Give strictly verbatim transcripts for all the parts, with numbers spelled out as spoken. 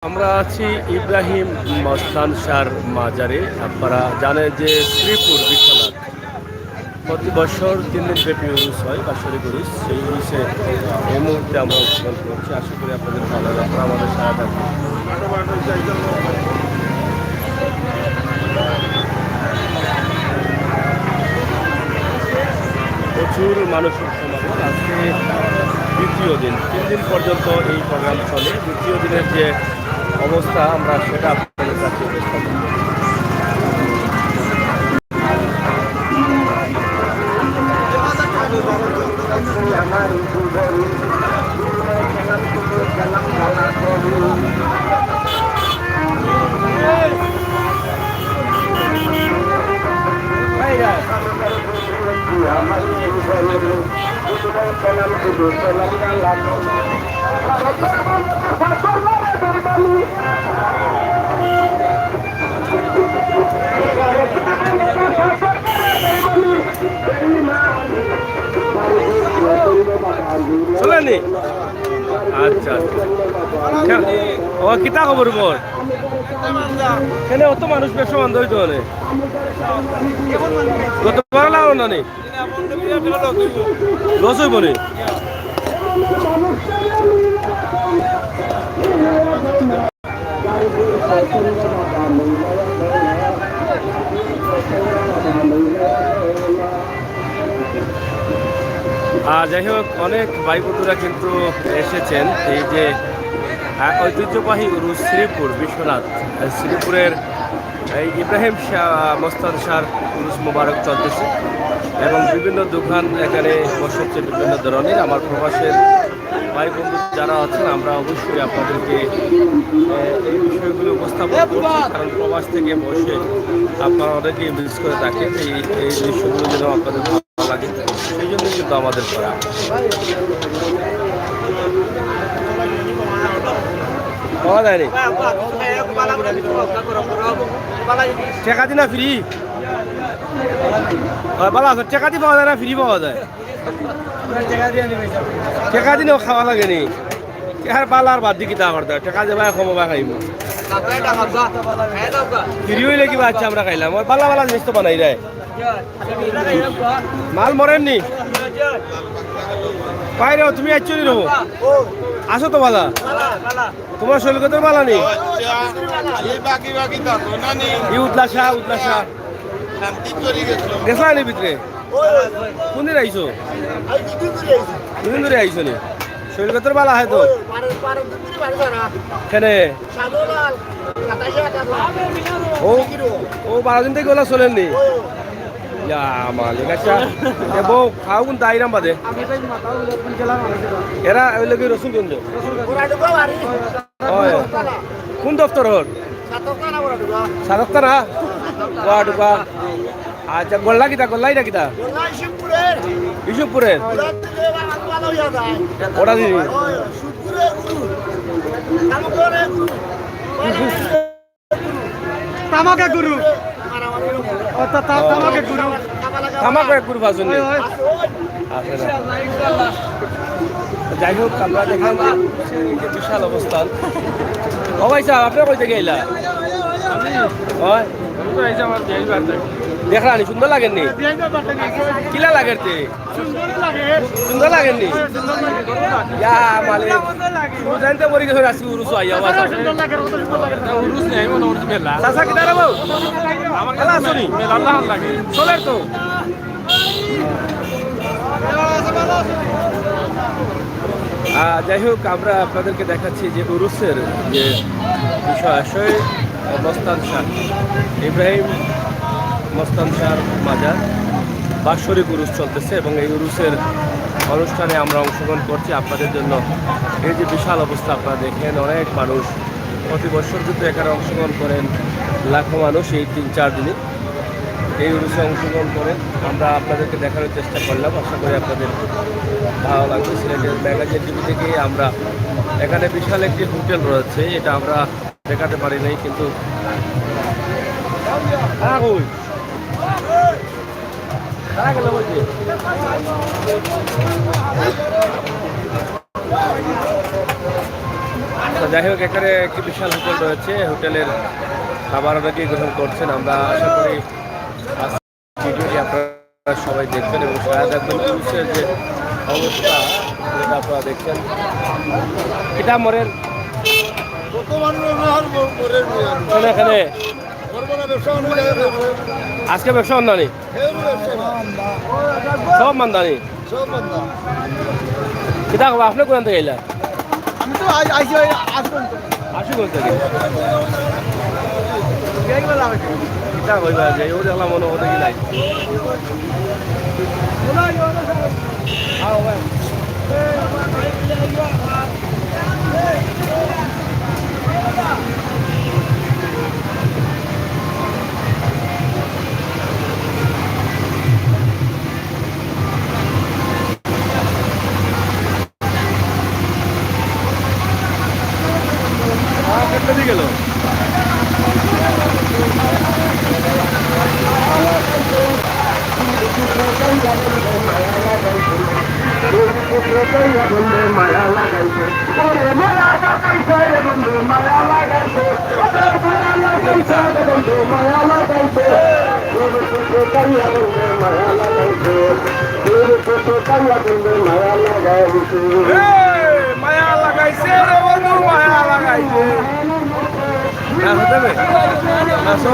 আমরা আছি ইব্রাহিম মস্তান শাহর মাজারে। আপনারা জানেন যে শ্রীপুর বিশ্বনাথ প্রতি বছর তিন দিন ব্যাপী উরুস হয়, বাৎসরিক উরুস। সেই উরুসে এই মুহূর্তে আমরা অংশগ্রহণ করছি। আশা করি আপনাদের ভালো লাগবে, আপনারা আমাদের সাথে থাকবেন। প্রচুর মানুষের সমাগম। আজকে দ্বিতীয় দিন, তিন দিন পর্যন্ত এই প্রোগ্রাম চলে। দ্বিতীয় দিনের যে অবস্থা, আমরা সেটা আপনাদের কাছে উপস্থাপন করব। চলেনি? আচ্ছা, আচ্ছা। ও, কিতা খবর বল? কেনে অত মানুষ ব্যবসা বন্ধ হইতো মানে? গতবার লাগাও না নি? লস হইব নি? আহ, যাই হোক, অনেক ভাই বন্ধুরা কিন্তু এসেছেন। এই যে, আহ, ঐতিহ্যবাহী উরুস শ্রীপুর বিশ্বনাথ, আহ, শ্রীপুরের এই ইব্রাহিম শাহ, মস্তান শাহর উরুস মোবারক চলতেছে এবং বিভিন্ন দোকান এখানে বসেছে বিভিন্ন ধরনের। আমার প্রবাসের ভাই বন্ধু যারা আছেন, আমরা অবশ্যই আপনাদেরকে, আহ, এই বিষয়গুলো উপস্থাপন করছি, কারণ প্রবাস থেকে বসে আপনারা অনেকেই মিস করে থাকেন। এই, এই দৃশ্যগুলো যেন আপনাদের ভালো লাগে, সেই জন্য কিন্তু আমাদের করা। পাওয়া যায় নি? টেকা দি না ফ্রি? ভাই, ভালা আছে, টেকা দি পাওয়া যায় না, ফ্রি পাওয়া যায়? টেকা দি খাওয়া লাগে নি? আর ভালা আর বাদ দি কিতা করতে? টেকা দি ভাই কম ভাই খাইব। ফ্রি হইলে কিবা আচ্ছা আমরা খাইলাম। ওই ভালা ভালা জিনিস তো বানাই দেয়। মাল মরেন নি? পাই রে, তুমি আইছো নি রে? আছো তো ভালা? তোমার শরীর কত ভালা নি? আচ্ছা, এই বাকি বাকি তো না নি? ই উদলাসা, উদলাসা। শান্তি চলে গেছিল। গেছা নি ভিতরে? কোন দিন আইছো? দুদিন ধরে আইছো নি? শরীর কত ভালা হয় তো? কেনে? ও, ও বারো দিন থেকে ওলা চলেন নি? ইয়া মালিক, আচ্ছা। এ বউ, খাও কোন দাইরাম বাদে? এরা ওই লোকে রসুলগঞ্জ। ওই। কোন দপ্তর ওর? সাতকতারা। ওয়ার্ডুকা। আচ্ছা, গোল্লা কিতা? গোল্লা ইটা কিতা? ইসুফপুরের। ওটা দিবি? তামাক এক গুরু। ও, তা-, তা-, তামাক এক গুরু। তামাক এক গুরু পাঁচজন নেই। ওই, ওই। আছে না? যাই হোক, আমরা দেখলাম যে বিশাল অবস্থান। ও ভাই সাহেব, আপনি কই থেকে আইলা? আমি? ওই? আমি তো আইছি আমার বিয়াই বাড়িতে। দেখলানি, সুন্দর লাগেনি? বিয়াই বাড়িতে গেছি। কিলা লাগের তে? সুন্দর লাগে। সুন্দর লাগেনি? ইয়া, মানে, সুন্দর লাগে। বুঝাইতে পড়ি গেছে, রাসু উরুসু আইয়া, বাবা। সুন্দর লাগে, কত সুন্দর লাগে। না, উরুস নেই, মনে উরুস মেলা। চাচা, কিতা রে বাবু? আমার ভালা আছো নি? মেলা ভালা লাগে। চলের তো। আহ, যাই হোক, আমরা আপনাদেরকে দেখাচ্ছি যে উরুসের যে বিষয় আসলে মস্তান শাহ, ইব্রাহিম মস্তান শাহর মাজার, বাৎসরিক উরুস চলতেছে এবং এই উরুসের অনুষ্ঠানে আমরা অংশগ্রহণ করছি আপনাদের জন্য। এই যে বিশাল অবস্থা আপনারা দেখেন, অনেক মানুষ, প্রতি বছর কিন্তু এখানে অংশগ্রহণ করেন লাখো মানুষ এই তিন চার দিনে। এই উরুসে অংশগ্রহণ করেন, আমরা আপনাদেরকে দেখানোর চেষ্টা করলাম। আশা করি আপনাদের ভালো লাগবে। সিলেটের ম্যাগাজিন টিভি থেকে আমরা এখানে বিশাল একটি হোটেল রয়েছে, এটা আমরা দেখাতে পারি নাই, কিন্তু হ্যাঁ, ওই। তারা গেল বলছে। যাই হোক, এখানে একটি বিশাল হোটেল রয়েছে, হোটেলের খাবার অনেকেই গ্রহণ করছেন। আমরা আশা করি আজকের ভিডিওটি আপনারা সবাই দেখবেন এবং সারা দেখবেন। পুলিশের যে অবস্থা, যেটা আপনারা দেখছেন, এটা মরেন। বর্তমানে ব্যবহার ব-, করে নিয়ে আসবে। এখানে, এখানে। বর্তমানে ব্যবসা অনুযায়ী ব্যবসা। আজকে ব্যবসা অন্যানি? হ্যাঁ, ব্যবসা। সব মান্দানি? সব মান্দা। কিতা খবর? আপনি কোন থেকে আইলা? আমি তো আই-, আইছি ওই আশুগঞ্জ। আশুগঞ্জ থেকে? কিতা কইবা যে, ও দেখলাম মনে হতে কি নাই? এই, মায়া লাগাইছে রে বন্ধু, মায়া লাগাইছে। না, হতে হবে। আসো।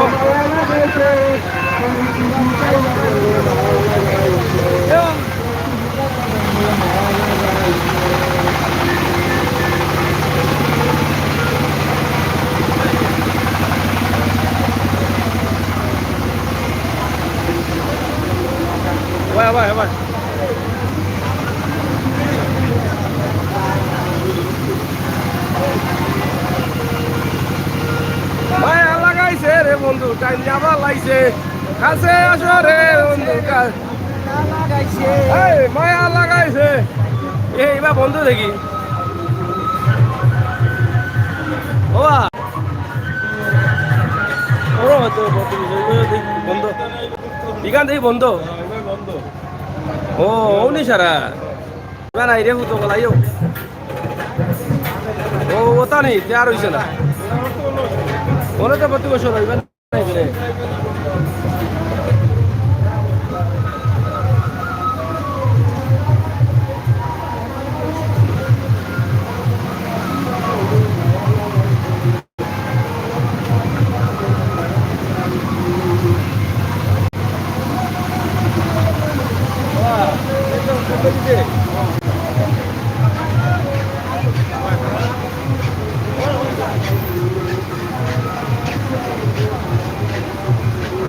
ভাই, ভাই, ভাই। মায়া লাগাইছে রে বন্ধু, টাইম যাবা লাইছে। কাছে আসো রে বন্ধু, কা-, এই মায়া লাগাইছে। এই বা বন্ধ দেখি। ও বা। ও তো বন্ধ, বন্ধ। ইখান দেখি বন্ধ। ও, ও নি সারা। ইবা নাই রে, হুতো গলাইও। ও, ওটা নেই, তে আর হইছে না। ওরা তো প্রতি বছর হয়, ইবা নাই রে।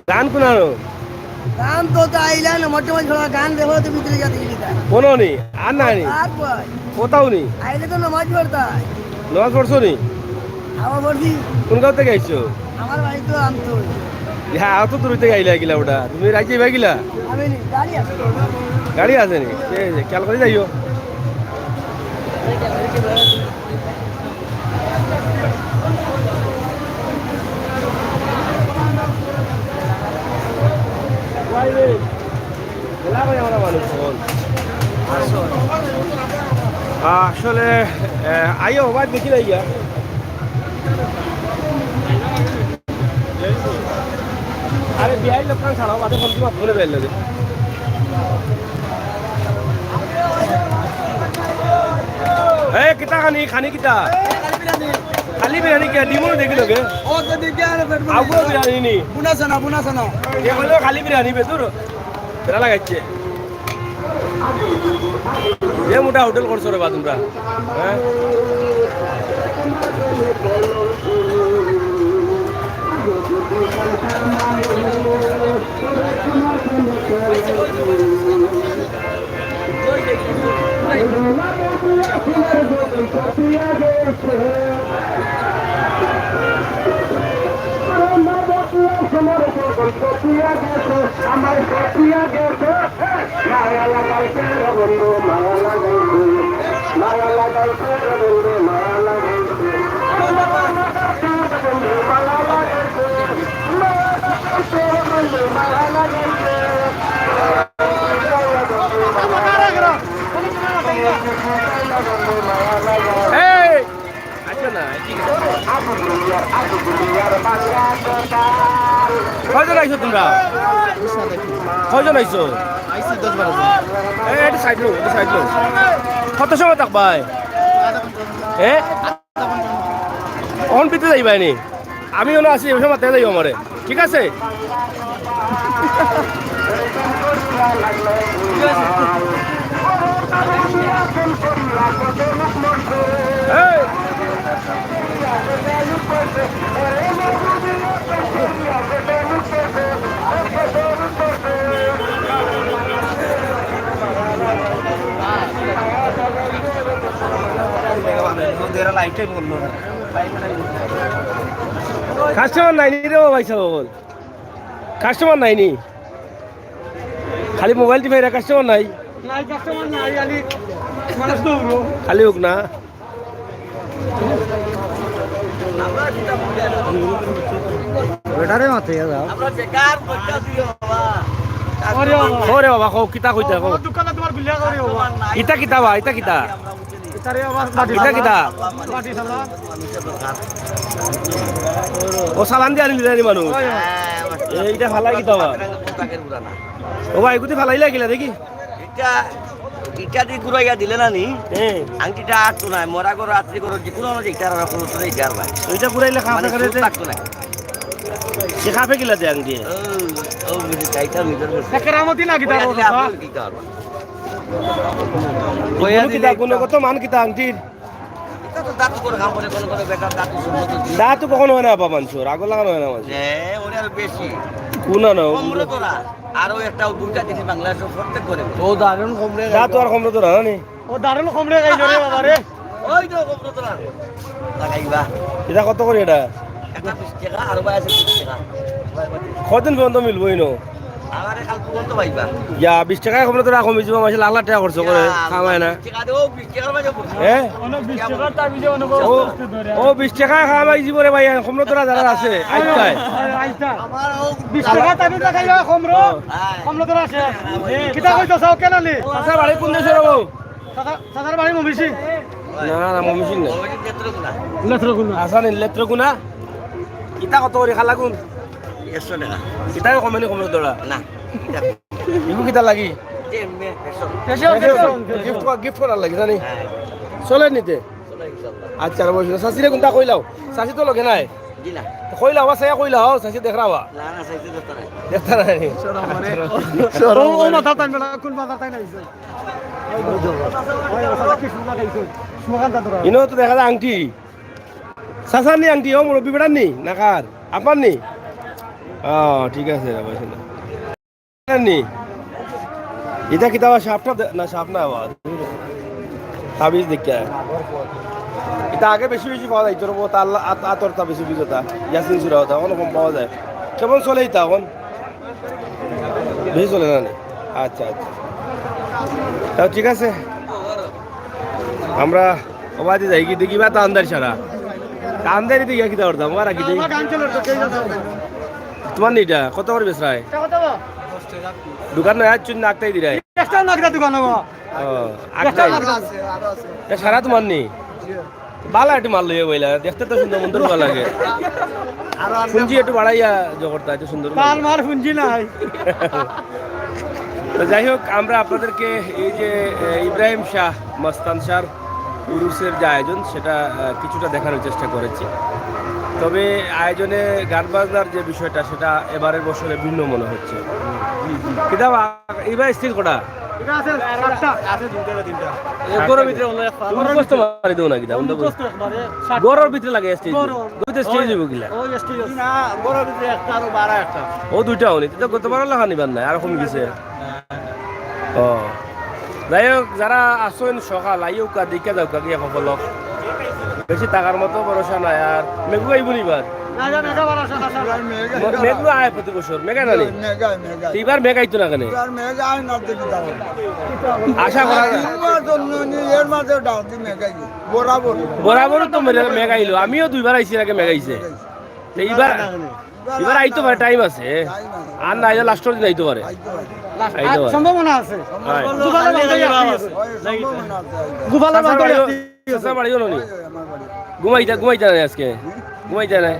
গান কোনানো? গান তো তা আইলা না, মোটে মোটে থোড়া গান দেখো তো ভিতরে যা দেখি তা। কোনো নি, আর নাই নি। আর কই? কোথাও নি। আইলে তো নামাজ পড়তাই। নামাজ পড়ছো নি? আবার পড়ছি। কোন গাঁও থেকে আইছো? আমার বাড়ি তো আমতই। হ্যাঁ, অত দূর থেকে আইলা গিলা ওটা। তুমি রাইতে যাইবা গিলা? আমি নি, গাড়ি আছে। গাড়ি আছে নি? এ, এ, খেয়াল করে যাইও। আসলে, আহ, আইও, ভাই, দেখি না ইয়া। আরে, বিয়াই লোক কান ছাড়াও, বাদে ফোন দিবা, ফোনে বের লাগে। এ, কিতা খানি, খানি কিতা? খালি বিরিয়ানি কে? ডিমও দেখি লোকে। ও, তো দেখি আরে পেট ভরে। আগুও বিরিয়ানি নি। বুনা সানা, বুনা সানা। এ হলো খালি বিরিয়ানি, বেতুর। বেড়া লাগাইছে। এ মোটা হোটেল করছো রে বা তোমরা, হ্যাঁ? এই! আচ্ছা না, কয়জন আইছো তোমরা? কয়জন আইছো? আইছি দশ বারো জন। এই, একটু সাইড লো, একটু সাইড লো। কত সময় থাকবায়? হ্যাঁ, অখন পিতে যাইবায় নি? আমি অনো আছি, ওই সময় মাতে যাইও আমারে, ঠিক আছে? এই, কাস্টমার নাই নি রে ভাই সাহেব, কাস্টমার নাই নি, খালি মোবাইল টিপাইরা, কাস্টমার নাই। নাই, কাস্টমার নাই, খালি মানুষ দৌড়ো। খালি হোক না। বেটারে মাতে যাও। ওরে বাবা, কও, কিতা কইতা, কও। দোকানে তোমার বিলিয়া করে বাবা। ইতা কিতা বা, ইতা কিতা? ইতারে আবার বাটি ইতা কিতা? বাটি সালা। ও সালান দিয়া আনিলি জানি মানুষ। এইটা ফালাই কিতা বা? ও ভাই, গুটি ফালাইলা কিলা দেখি? ইটা, ইটা দি ঘুরাইয়া দিলে না নি? হ্যাঁ। আংটিটা আর তো নাই, মরা গো, রাত্রি গো, যে কোনো না যে ইটার আর কোনো তো ইটার ভাই। ওইটা ঘুরাইলে খাপে মানে করে সুদ দে। থাকতো না। সে খাপে কিলা দে আংটি? ও, ও বুঝি, তাই তো নিজের বুঝি। এ কেরামতি না কিতা ওইয়া দিলে কথা? আপনি কি করবা? কোনো কিতা, গুণগত মান কিতা আংটির? এটা তো দাঁত করে খাম বলে কোনো কোনো বেকার দাঁত সম্মত দিই। দাঁত তো কখনো হয় না বাবা মানুষের, আগে লাগানো হয় না মানুষের। হ্যাঁ, ওরে আর বেশি। কোন না? কমরে তোরা। আরো একটা দুইটা জিনিস বাংলাদেশে প্রত্যেক করে। ও দারুণ কমরে দাঁত তো আর কমরে তোরা না নি? ও দারুণ কমরে গাইল রে বাবা রে। ওই তো কমরে তোরা। লাগাইবা। এটা কত করে এটা? একটা বিশ টাকা, আর ভাই আছে বিশ টাকা। কদিন পর্যন্ত মিলবো ইনো? আমারে কাল পর্যন্ত পাইবা। ইয়া, বিশ টাকায় কমরে তোরা কমে যাবো, মাসে লাখ লাখ টাকা খরচ করে, ইয়া, খাওয়ায় না। বিশ টাকা দেবো, বিশ টাকার মাঝে পড়ছে। হ্যাঁ? অনেক বিশ টাকার তাবিজে অনেক ও, অবস্থা ধরে। ও, বিশ টাকায় খাওয়াই জীবনে ভাই, কমরে তোরা যারা আছে, আইতায়। আইতা। আমার ও বিশ টাকার তাবিজ দেখাইলে কমরে, হ্যাঁ। কমরে তোরা আছে। কিতা কইতো চাও কেন নি? আচ্ছা, বাড়ি কোন দেশে রবো? চাচা, চাচার বাড়ি মমিসিং। না, না, মমিসিং না। নেত্রকোনা। নেত্রকোনা। আসানি নেত্রকোনা। ইতা কত করে খালা গুন? একশো টাকা। ইতাও কমে নি কমরে তোরা? না। ইগু কিতা লাগি? এমনি একশো। Fashion, fashion. গিফট করা, গিফট করার লাগি, জানি? হ্যাঁ। চলে নিতে? চলে ইনশাআল্লাহ। আচ্ছা, আর বলছি, শাশিরে কোনটা কইলাও? শাশি তো লগে নাই। জি না। কইলাও, আবার সাইয়া কইলাও, শাশি দেখরা বা? না, না, শাশি দেখতা নাই। দেখতা নাই। শরম করে। শরম ও, ও করে। মাথা তাই না, কোন মাথা তাই না, ইসে। ইনো তো দেখা যায় আংটি। চাচার নি আংটি, ও মুরব্বি বেটার নি? না কার? আপনার নি? ও, ঠিক আছে, রে, বসে না। নি? ইটা কিতা বা সাপটা দে-, না, সাপ না বা। তাবিজ দেখিয়া। ইটা আগে বেশি বেশি পাওয়া যাইতো রে, তার লা-, আত-, আতর তাবিজ, বুঝো তা। ইয়াসিন সুরা হতা, অখন কম পাওয়া যায়। কেমন চলে ইটা অখন? বেশি চলে না নি? আচ্ছা, আচ্ছা। তাও ঠিক আছে। আমরা ওবাদি যাই কি দেখি বা তা আন্দার সারা। তা আন্দারি দেখি কিতা করতাম, ওরা কি দেখি? আমার গান চলে তো, কে যাবে? তোমার নি ইটা? কত করে বেচরায়? ইটা কত বা? দোকান নয়, আর চুন নাকটাই দিরায়। একটা নাকটা দোকান হবো। ও, একটা আটটাই। নাকটা। এ সারা তোমার নি? বালা একটু মাল লইয়া বইলা, দেখতে তো সুন্দর মন্দ ভালা লাগে। শুনছি একটু বাড়াইয়া জগরটা, একটু সুন্দর তার মাল। মার শুনছি নাই। তো যাই হোক, আমরা আপনাদেরকে এই যে, এ, ইব্রাহিম শাহ, মস্তান শাহর উরুসের যে আয়োজন, সেটা, আহ, কিছুটা দেখানোর চেষ্টা করেছি। তবে আয়োজনে গান বাজনার যে বিষয়টা, সেটা এবারের বছরে ভিন্ন মনে হচ্ছে। কিতাব, এবার স্টেজ কটা? এটা আছে সাতটা। আছে দুইটা বা তিনটা। এ, ঘরর ভিতরে অন্য এক ফাল। তুমি কষ্ট মারি দেও না কিতা? অন্য কষ্ট একবারে সাত। ঘরর ভিতরে লাগে স্টেজ। ঘরর। দুইটা স্টেজ হইব কিলা? ওই স্টেজ আছে। না, ঘরর ভিতরে একটা আরো বাড়া একটা। ও দুইটা হনি, তো গতবার লাখানি বান নাই, আর কমে গেছে। ও। যাই হোক, যারা আসইন সকাল, আইও কা, দেখে যাও কা, গিয়া কপালক। বেশি থাকার মতো ভরসা নাই, আর মেঘু আইব নি এবার? না, না, মেঘা বাড়া সাদা সাদা। মে-, মেঘু আয় প্রতি বছর, মেঘা না নি? মেঘা, মেঘা। তো এবার মেঘ আইতো না কেনে? এবার মেঘ আয় না দেখি যাও। আশা করা যায়। তিন মাস জন্য নি, এর মাঝে ডাউন দি মেঘ আইব। বরাবর। বরাবর তো মেঘ, মেঘ আইলো। আমিও দুইবার আইছি, এর আগে মেঘ আইছে। তো এবার, এবার আইতো পারে, টাইম আছে। টাইম আছে। আর না আইলে লাস্টের দিন আইতো পারে। আইতো পারে। আইতো পারে। সম্ভাবনা আছে। হয়। গোপালের বান্ধবী আছে। হয়, সম্ভাবনা আছে। গোপালের চাচা বান্ধবী বাড়িও, আছে। চাচা বাড়িও নি? হয়, হয়, আমার বাড়ি। ঘুমাইতা, ঘুমাইতা নাই আজকে? ঘুমাইতা নায়?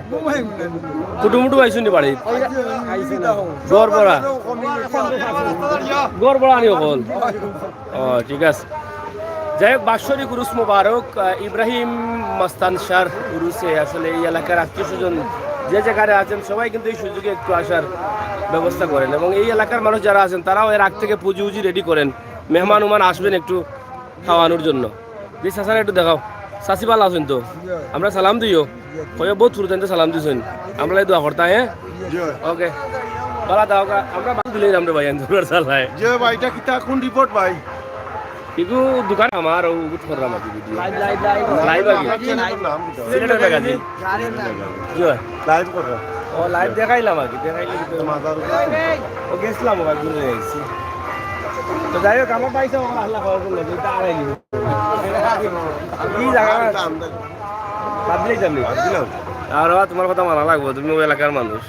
কুটুমুটু আইছইন নি বাড়িত? ঘর ভাড়া? ঘর ভাড়া আনি অকল? ও, ঠিক আছে। যাই হোক, বাৎসরিক উরুস মোবারক। আহ, ইব্রাহিম মাস্তান শাহর উরুসে আসলে এই এলাকার আত্মীয় স্বজন যে যেখানে আছেন, সবাই কিন্তু এই সুযোগে একটু আসার ব্যবস্থা করেন, এবং এই এলাকার মানুষ যারা আছেন, তারাও এর আগ থেকে পুঁজি উজি রেডি করেন, মেহমান উমান আসবেন একটু খাওয়ানোর জন্য। জি, চাচারা একটু দেখাও। চাচি ভালা আছইন তো? আমরা সালাম দিও। কইও বউত হুরুতাইন্তে সালাম দিছইন। আমরারে দোয়া করতা, হ্যাঁ? ওকে। ভালা থাকউক্কা। আমরা বাদ দিলাইরাম রে ভাই, আন্দোলন চালায়। জি ভাই, ইটা কিতা, কোন রিপোর্ট ভাই? ইগু দোকান আমার, ও উগুত করলাম আর কি ভিডিও। লাইভ আর কি? সিলেটের ম্যাগাজিন। জি ভাই। লাইভ করো। ও, লাইভ দেখাইলাম আর কি, দেখাইলে কি তো মাজার উপরে। ও, গেছিলাম, ও ভাই, ঘুরে আইছি। তো যাই হোক, আমার ভাই সাহেব আমার আল্লাহ খবর করলো, দুইটা আড়াই নিব। কি জায়গা? বাদ দিলাই যাবি? বাদ দিলাম। আর বাবা, তোমার কথা মানা লাগবো, তুমি ওই এলাকার মানুষ।